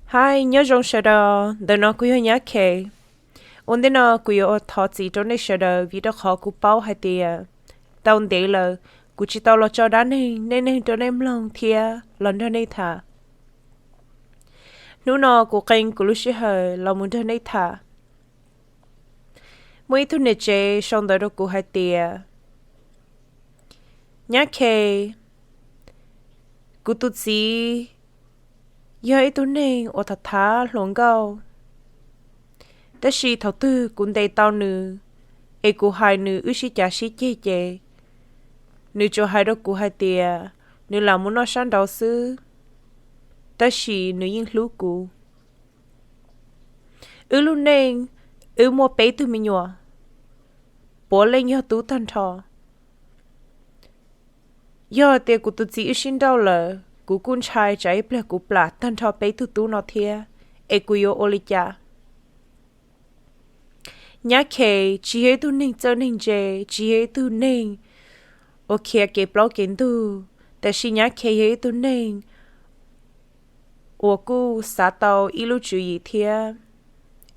Hi, nyob zoo sawv daws, ntawm no kuv yog Nyab Khe. Ua ntej no kuv yuav ua thov txim rau nej sawv daws vim rau qhov kuv paub hais tias tau ntev lawm kuv tsis tau los tso dab neeg neej neeg rau nej mloog thiab los nrog nej tham. Hnub no kuv qee kuv lub sij hawm los mus nrog nej tham. Muaj ib tug niam tsev sau ntawv rau kuv hais tias, Nyab Khe, kuv tus txiv yog ib tug neeg uas tham thav hluas nkauj, tab sis thaum twg kuv ntes tau nws es kuv hais nws wb sib cav sib ceg ces nws tsuas hais rau kuv hais tias nws lam mus noj sab nraud xwb, tab sis nws yeej hlub kuv. Wb lub neej, wb muaj peb tug me nyuam, puav leej yog tub tag nrho. Yog tias kuv tus txiv wb sib nrauj lawm, kuv kuj ntshai tsam ib pliag kuv plam tag nrho peb tug tub no thiab, es kuv yuav ua li cas? Nyab Khe tsis yog ib tug neeg txawj neeg ntse, tsis yog ib tug neeg uas khiav kev plaub kev ntug, tab sis Nyab Khe yog ib tug neeg uas kuj xav tau ib lub tswv yim thiab,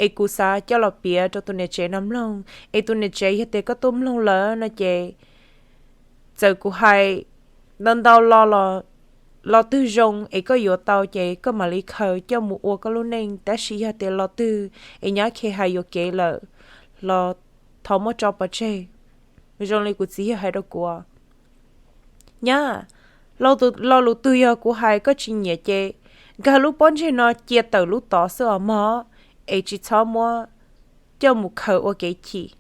es kuv xav coj los piav rau tus niam tsev no mloog, es tus niam tsev yog tias koj tuaj mloog lawm no ces txawm kuv hais ntau ntau lo los, lo twg zoo es koj yuav tau ces koj mam li khaws coj mus ua koj lub neej, tab sis yog tias lo twg es Nyab Khe hais yuam kev lawm los thov muab tso pov tseg. Zoo li kuv txiv yog hais rau kuv, Nyab, lo lus twg yog kuv hais koj tsis nyiam ces nkag lub pob ntseg no cia tawm lub tod xwb os mog, es tsis txhob muab coj mus khaws ua kev chim.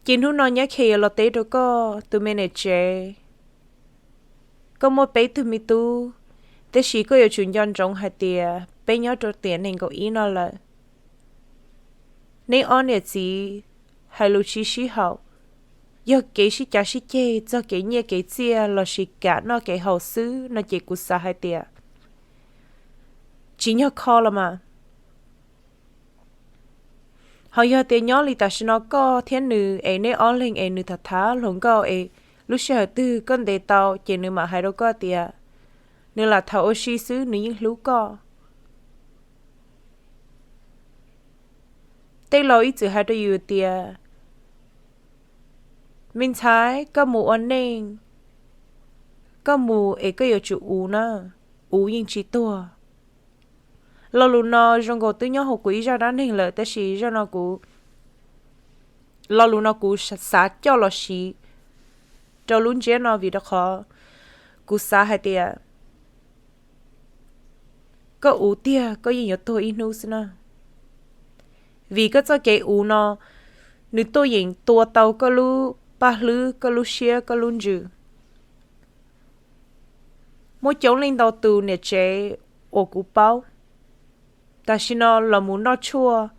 Ces hnub no Nyab Khe yuav los teb rau koj tus me niam tsev, koj muaj peb tug me tub, tab sis koj yuav tsum nco ntsoov hais tias peb nyob rau tiam nees nkaum ib no lawm. Neb ob niam txiv hais lus tsis sib haum, yog kev sib cav sib ceg txog kev nyiaj kev txiaj lossis kam noj kev haus xwb no ces kuv xav hais tias tsis nyog kho los mas. Ho yog tias nyob li tam sim no koj thiab nws es neb ob leeg es nws tham thav hluas nkauj es lub sij hawm twg koj ntes tau ces nws mam hais rau koj tias nws lam tham ua si xwb, nws yeej hlub koj. Tej laus ib txwm hais rau yus tias, me ntxhais, koj mus ua neej, koj mus es koj yuav tsum uv na, uv yeej tsis tuag. Lo lus no zoo nkaus twb nyob hauv kuv ib zaj dab neeg lawm, tab sis zaj no kuv, lo lus no kuv xav coj los siv rau lub ntsiab no vim rau qhov kuv xav hais tias koj uv tiag koj yeej yuav tuag ib hnub xwb na. Vim koj txoj kev uv no, nws tuaj yeem tua tau koj lub paj hlwb, koj lub siab, koj lub ntsws. Muaj coob leej ntau tus niam tsev uas kuv paub, tam sim no los mus noj tshuaj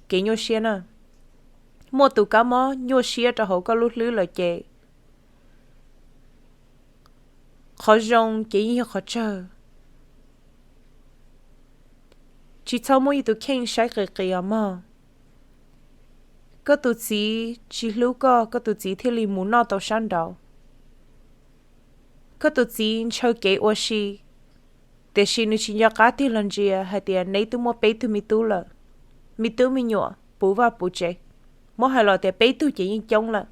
kev nyuaj siab na. Muaj tus kab mob nyuaj siab rau hauv koj lub hlwb lawm ces qhov zoo ces yeej yog qhov tsawg. Tsis txhob muab yus tus kheej saib qis qis os mog. Koj tus txiv tsis hlub koj, koj tus txiv thiaj li mus noj tau sab nraud. Koj tus txiv ntshaw kev ua si, tiam sis nws tsis nco qab tig los ntsia hais tias neb twb muaj peb tug me tub lawm, me tub me nyuam puv vaj puv tsev. Muab hais los tias peb tug ces yeej coob lawm,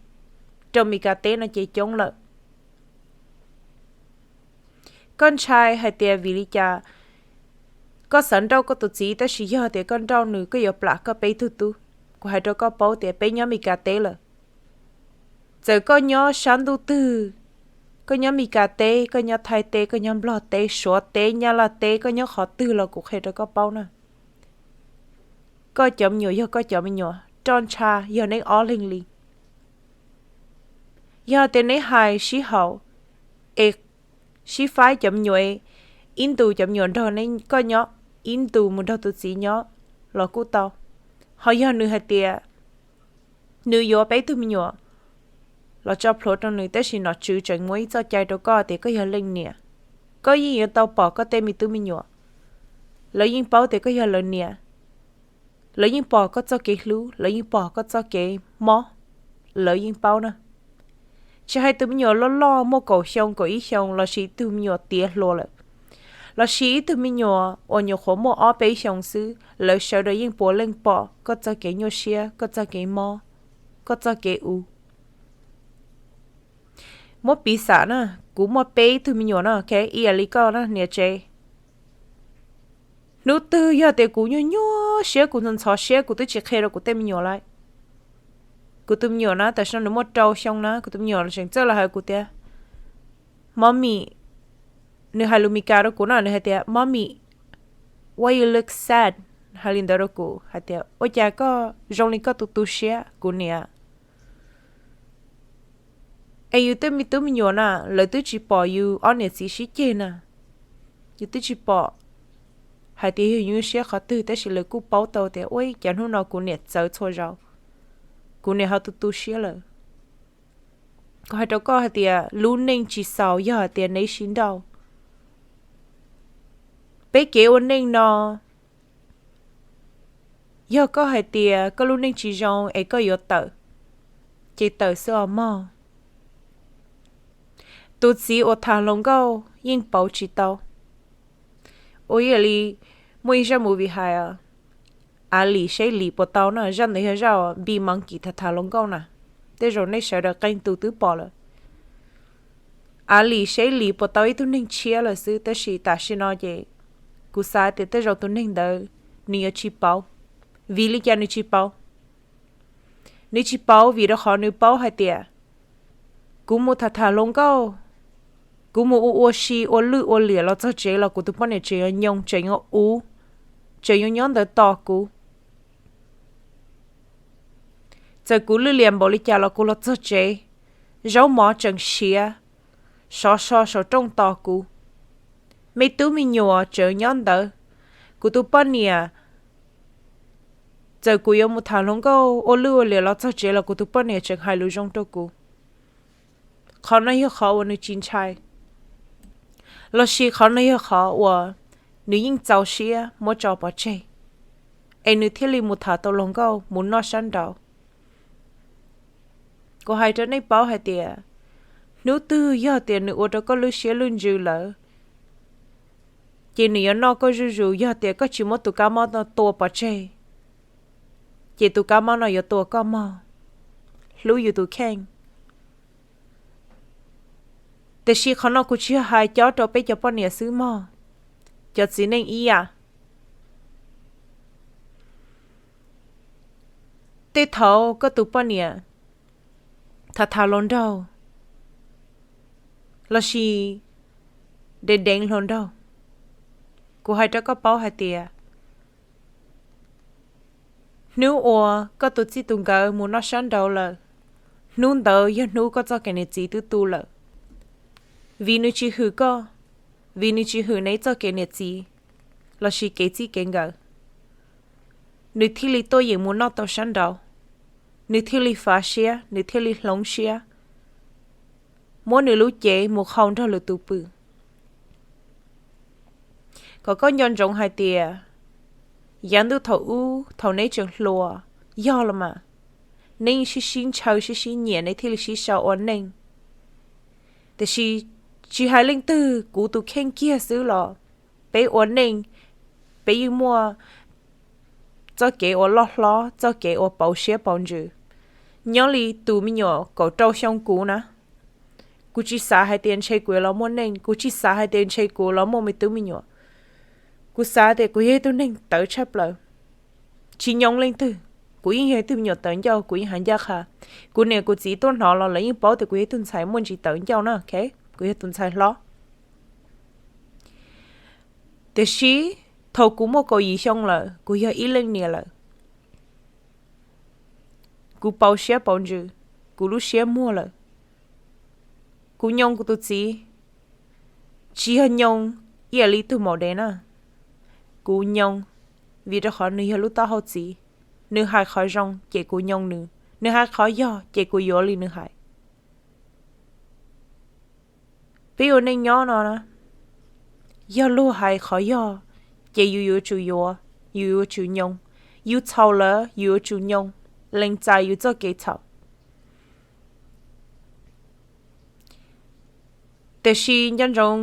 rau Mes Kas teb no ces coob lawm. Koj ntshai hais tias vim li cas koj xav nrauj koj tus txiv, tab sis yog tias koj nrauj nws koj yuav plam koj peb tug tub. Kuv hais rau koj paub tias peb nyob Mes Kas teb lawm. Txawm koj nyob sab ntuj twg, koj nyob Mes Kas teb, koj nyob Thaib teb, koj nyob Nplog teb, Suav teb, Nyab Laj teb, koj nyob qhov twg los kuv qhia rau koj paub na, koj cov me nyuam yog koj cov me nyuam, roj ntsha yog neb ob leeg li. Yog tias neb hais sib haum es sib faib cov me nyuam, ib ntus cov me nyuam nrog koj nyob, ib ntus mus nrog tus txiv nyob los kuj tau. Ho yog nws hais tias nws yuav peb tug me nyuam los tso plhuav rau nws, tab sis nom tswv tseem muab ib txoj cai rau koj tias koj yog leej niam, koj yeej yuav tau pom koj tej me tub me nyuam. Lawv yeej paub tias koj yog lawv niam. Lawv yeej pom koj txoj kev hlub, lawv yeej pom koj txoj kev mob, lawv yeej paub na. Tsis hais tus me nyuam loj loj muaj kaum xyoo kaum ib xyoo lossis tus me nyuam tiav hluas lawm, Los sis ib tug me nyuam uas nyuam qhuav muaj ob peb xyoos xwb, lawv sawv daws yeej puav leej pom koj txoj kev nyuaj siab, koj txoj kev mob, koj txoj kev u. Muab piv xam na, kuv muaj peb tug me nyuam no, ok, ib yam li koj na niam tsev. Hnub twg yog tias kuv nyuaj nyuaj siab, kuv ntxhov ntxhov siab, kuv twb tsis qhia rau kuv tej me nyuam lawm. Kuv tus me nyuam na tam sim no nws muaj rau xyoo na, kuv tus me nyuam tseem txawj los hais kuv tias, Mommy, nws hais lus Mis Kas rau kuv na, nws hais tias, Mommy, why you look sad? Hais li ntawd rau kuv hais tias, Ua cas koj zoo li koj tu tu siab, kuv niam? Es yus tej me tub me nyuam na, lawv twb tsis pom yus ob niam txiv sib ceg na, yus twb tsis pom hais tias yog yus nyuaj siab qhov twg, tab sis lawv kuj paub tau tias, Ua cas hnub no kuv niam txawv txhua zaus, kuv niam ho tu tu siab lawm. Kuv hais rau koj hais tias lub neej tsis xaus yog hais tias neb sib nrauj. Peb kev ua neej no, yog koj hais tias koj lub neej tsis zoo es koj yuav tawm, ces tawm xwb os mog. Tus txiv uas tham hluas nkauj yeej pauv tsis tau. Ua ib yam li muaj ib zaj movie hais, Av Lis Seb Lis puas tau na, zaj ntawd yog zaj Big Monkey tham tham hluas nkauj na. Tej zaum nej sawv daws qee tus twb pom lawm. Av Lis Seb Lis puas tau ib tug neeg tshiab lawm xwb, tab sis tam sim no ces kuv xav tias tej zaum tus neeg ntawd nws yuav tsis pauv. Vim li cas nws tsis pauv? Nws tsis pauv vim rau qhov nws paub hais tias kuv mus tham tham hluas nkauj, kuv mus ua ua si ua lwj ua liam los txog tsev los kuv tus poj niam tseem yuav nyoo, tseem yuav uv, tseem yuav nyob ntawd tos kuv. Txawm kuv lwj liam npaum li cas los kuv los txog tsev, zaub mov tseem siav sov so saum rooj tos kuv. Me tub me nyuam tseem nyob ntawd, kuv tus poj niam, txawm kuv yuav mus tham hluas nkauj ua lwj ua liam los txog tsev los kuv tus poj niam tseem hais lus zoo rau kuv. Qhov no yog qhov uas nws tsis ntshai, los sis qhov no yog qhov uas nws yeej txaus siab muab tso pov tseg, es nws thiaj li mus tham tau hluas nkauj mus noj sab nraud. Kuv hais rau nej paub hais tias, hnub twg yog tias nws ua rau koj lub siab lwj ntsws lawm, ces nws yuav noj koj zuj zus. Yog tias koj tsis muab tus kab mob no tua pov tseg, ces tus kab mob no yuav tua koj mog. Hlub yus tus kheej. Tiam sis qhov no kuv tsis yog hais cob rau peb cov poj niam xwb mog, cov txiv neej ib yam. Tej thaum koj tus poj niam tham tham hluas nraug, los sis deev deev hluas nraug, kuv hais rau koj paub hais tias, hnub uas koj tus txij tus nkawm mus noj sab nraud lawm, hnub ntawd yog hnub koj txoj kev niam txiv twb tu lawm. Vim nws tsis hwm koj, vim nws tsis hwm neb txoj kev niam txiv los sis kev txij kev nkawm, nws thiaj li tuaj yeem mus noj tau sab nraud, nws thiaj li fav siab, nws thiaj li hloov siab, muab nws lub cev mus qhau nrog lwm tus pw. Kom koj nco ntsoov hais tias, yav ntuj thaum ub thaum neb tseem hluas, yog los mas, neb sib sib ntshaw sib sib nyiam neb thiaj li sib sau ua neej. Tiam sis tsis hais leej twg, kuv tus kheej kiag xwb los, peb ua neej, peb yeej muaj txoj kev uas loj hlob, txoj kev uas pauv siab pauv ntsws. Nyob li tus me nyuam kaum rau xyoo kuv na, kuv tsis xav hais tias ntshe kuv yuav los muaj neej, kuv tsis xav hais tias ntshe kuv los muaj me tub me nyuam. Kuv xav tias kuv yog ib tug neeg tawv tshaj plaws, tsis nyoo leej twg. Kuv yeej yog ib tug me nyuam tawv ncauj, kuv yeej hais ncaj qha. Kuv niam kuv txiv tuaj hnov los lawv yeej paub tias kuv yog ib tug ntxhais muaj ntsis tawv ncauj na, ok, kuv yog tus ntxhais hlob. Tiam sis thaum kuv muaj kaum yim xyoo lawm, kuv yog ib leej niam lawm, kuv pauv siab pauv ntsws, kuv lub siab muag lawm. Kuv nyoo kuv tus txiv, tsis yog nyoo ib yam li tug maum dev na, kuv nyoo vim rau qhov nws yog lub taub hau txiv. Nws hais qhov zoo ces kuv nyoo nws, nws hais qhov yog ces kuv yuav li nws hais. Peb ua neej nyob no na, yog luag hais qhov yog ces yus yuav tsum yuav, yus yuav tsum nyoo. Yus txhaum lawm yus yuav tsum nyoo, lees txais yus txoj kev txhaum. Tiam sis nco ntsoov,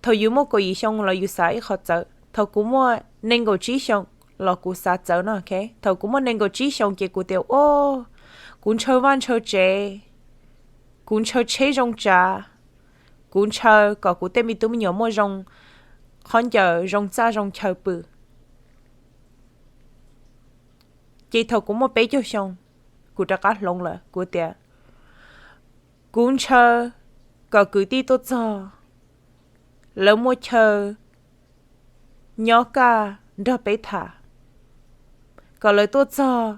Thaum yus muaj kaum yim xyoo los yus xav ib qho txawv, thaum kuv muaj nees nkaum tsib xyoo los kuv xav txawv no. Thaum kuv muaj nees nkaum tsib xyoo ces kuv tias, o, kuv ntshaw vaj ntshaw tsev, kuv ntshaw tsheb zoo tsav, kuv ntshaw kom kuv tej me tub me nyuam muaj zoo qhov ncauj, zoo txaj zoo chaw pw. Ces thaum kuv muaj peb caug xyoo, kuv rov qab hloov lawm, kuv tias, kuv ntshaw kom kwv tij tuaj txog, lawv muaj chaw nyob kaj nrog peb tham, kom lawv tuaj txog,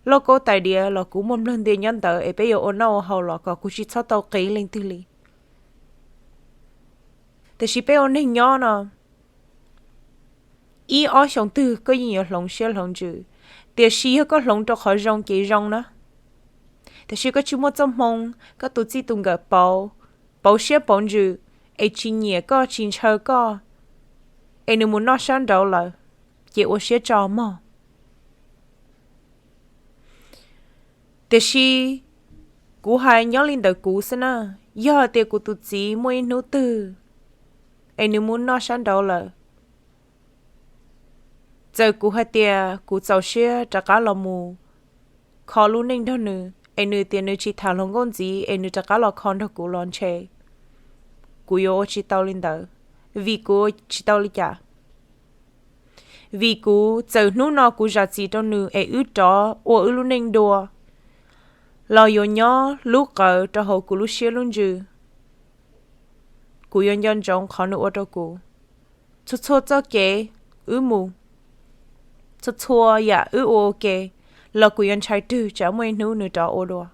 lauj kaub tais diav los kuv muaj nplawg ntia nyob ntawd es peb yuav ua noj ua haus los kom kuv tsis txhob tau qiv leej twg li. Tiam sis peb ua neeg nyob no, ib ob xyoos twg koj yeej yuav hloov siab hloov ntsws, tiam sis yog koj hloov rau qhov zoo ces zoo na. Tiam sis koj tsis muaj txoj hmoo, koj tus txij tus nkawm pauv, pauv siab pauv ntsws, es tsis nyiam koj tsis ntshaw koj, es nws mus noj sab nraud lawm, ces ua siab tso mog. Tiam sis kuv hais nyob li ntawm kuv xwb na, yog hais tias kuv tus txiv muaj ib hnub twg es nws mus noj sab nraud lawm, txawm kuv hais tias kuv txaus siab rov qab los mus kho lub neej nrog nws, es nws tias nws tsis tham hluas nkauj ntxiv es nws rov qab los kho nrog kuv los ntshe kuv yuav ua tsis tau li ntawd, vim kuv ua tsis tau li cas. Vim kuv txawm hnub no kuv zam txim rau nws es wb rov ua wb lub neej dua, los yuav nyob lub qawv rau hauv kuv lub siab lub ntsws. Kuv yuav nco ntsoov qhov nws ua rau kuv. Txhua txhua txoj kev wb mus, txhua txhua yam wb ua ua ke, los kuv yuav ntshai rwg tsam muaj ib hnub nws rov ua dua.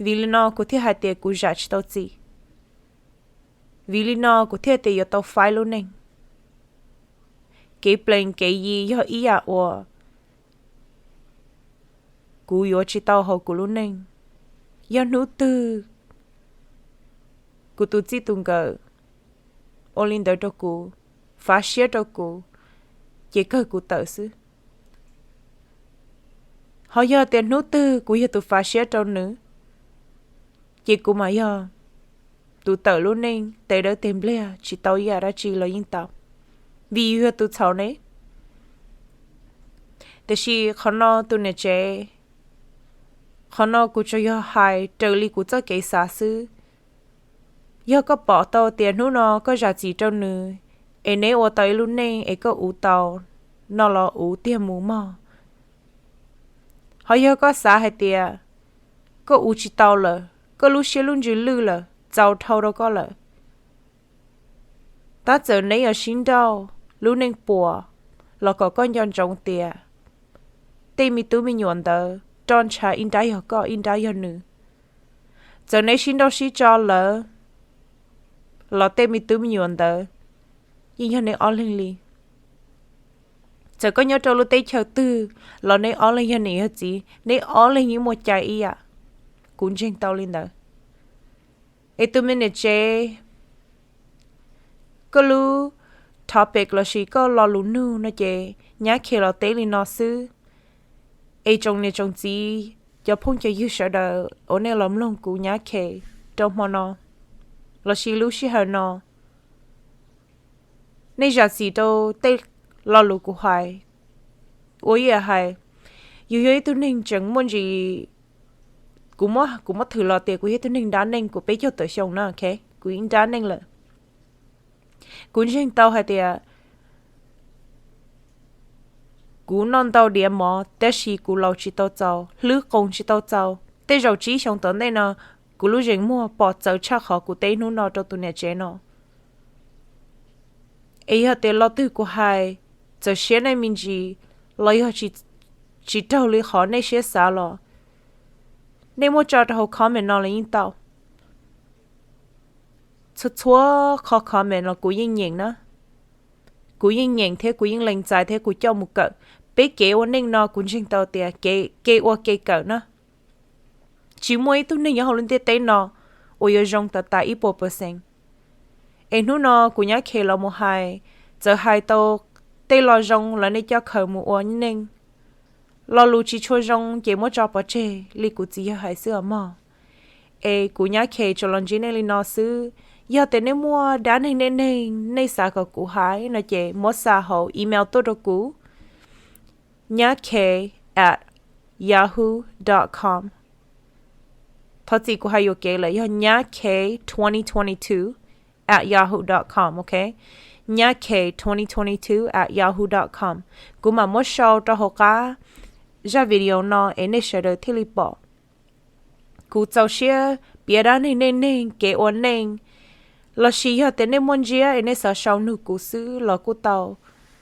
Vim li no kuv thiaj hais tias kuv zam tsis tau txim. Vim li no kuv thiaj tias yuav tau faib lub neej. Kev plees kev yi yog ib yam uas kuv yuav tsis tau hauv kuv lub neej. Yog hnub twg kuv tus txij tus nkawm ua li ntawd rau kuv, fav siab rau kuv, ces kawg kuv tawm xwb. Ho yog tias hnub twg kuv yog tus fav siab rau nws, ces kuv mas yog tus tawm lub neej tes dawb tes npliag tsis tau ib yam dab tsi los yeej tau, vim yus yog tus txhaum ne. Tiam sis qhov no tus niam tsev, qhov no kuv tsuas yog hais raws li kuv txoj kev xav xwb. Yog koj pom tau tias hnub no koj zam txim rau nws, es neb ua tau ib lub neej es koj uv tau, no los uv tiag mus mog. Ho yog koj xav hais tias koj uv tsis tau lawm, koj lub siab lub ntsws lwj lawm, txaus dhau rau koj lawm, tab txawm neb yuav sib nrauj lub neej puas, los kom koj nco ntsoov tias tej me tub me nyuam ntawd roj ntsha ib nrab yog koj ib nrab yog nws. Txawm neb sib nrauj sib tso lawm, los tej me tub me nyuam ntawd yeej yog neb ob leeg li. Txawm koj nyob rau lub teb chaws twg, los neb ob leeg yog niam yog txiv, neb ob leeg yeej muaj cai ib yam. Kuv ntseeg tau li ntawd. Es tus me niam tsev, koj lub topic lossis koj lo lus nug no ces nyab khe los teb li no xwb. Es tsoom niam tsoom txiv, cov phooj cov ywg sawv daws uas nej los mloog kuv nyab khe rau hmo no lossis lub sij hawm no, nej zam txim rau tej lo lus kuv hais. Ua ib yam hais, yus yog ib tug neeg tseem muaj ntsis, kuv muab, kuv muab thwm los tias kuv yog ib tug neeg nrab neej, kuv peb caug tawm xyoo na, kuv ib nrab neej lawm. Kuv ntseeg tau hais tias kuv noj ntau diav mov tab sis kuv laus tsis tau txaus, hlwb qoos tsis tau txaus. Tej zaum tsib xyoo tom ntej no, kuv lub zeem muag pom txawv tshaj qhov kuv teb hnub no rau tus niam tsev no. Es yog tias lo twg kuv hais txawm siab nej me ntsis los yog tsis raug li qhov nej siab xav los, nej muab tso rau hauv comment no los yeej tau. Txhua txhua qhov comment los kuv yeej nyeem na. Kuv yeej nyeem thiab kuv yeej lees txais thiab kuv coj mus kawm. Peb kev ua neej no kuv ntseeg tau tias kev, kev ua kev kawm na. Tsis muaj ib tug neeg nyob hauv lub ntiaj teb no uas yuav zoo tas tas ib puas percent. Es hnub no kuv nyab khe los mus hais, txawm hais tau tej lo zoo los nej coj khaws mus ua neej. Lo lus tsis tshua zoo ces muab tso pov tseg li kuv txiv yawg hais xwb os mog. Es kuv nyab khe tsuas los ntsib nej li no xwb. Yog tias nej muaj dab neeg neej neeg nej xav kom kuv hais no ces muab xa hauv email tuaj rau kuv, nyab k at yahoo dot com. Thov txim kuv hais yuam kev lawm, yog nyab k twenty twenty two at yahoo dot com, ok? Nyab k twenty twenty two at yahoo dot com. Kuv mam muab sau rau hauv qab zaj video no es nej sawv daws thiaj li pom. Kuv txaus siab piav dab neeg neej neeg kev ua neej, los sis yog tias nej muaj ntsiab es nej xav sau nug kuv xwb los kuj tau.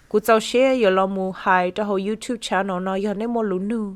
Kuv txaus siab yuav los mus hais rau hauv YouTube channel no yog nej muaj lus nug.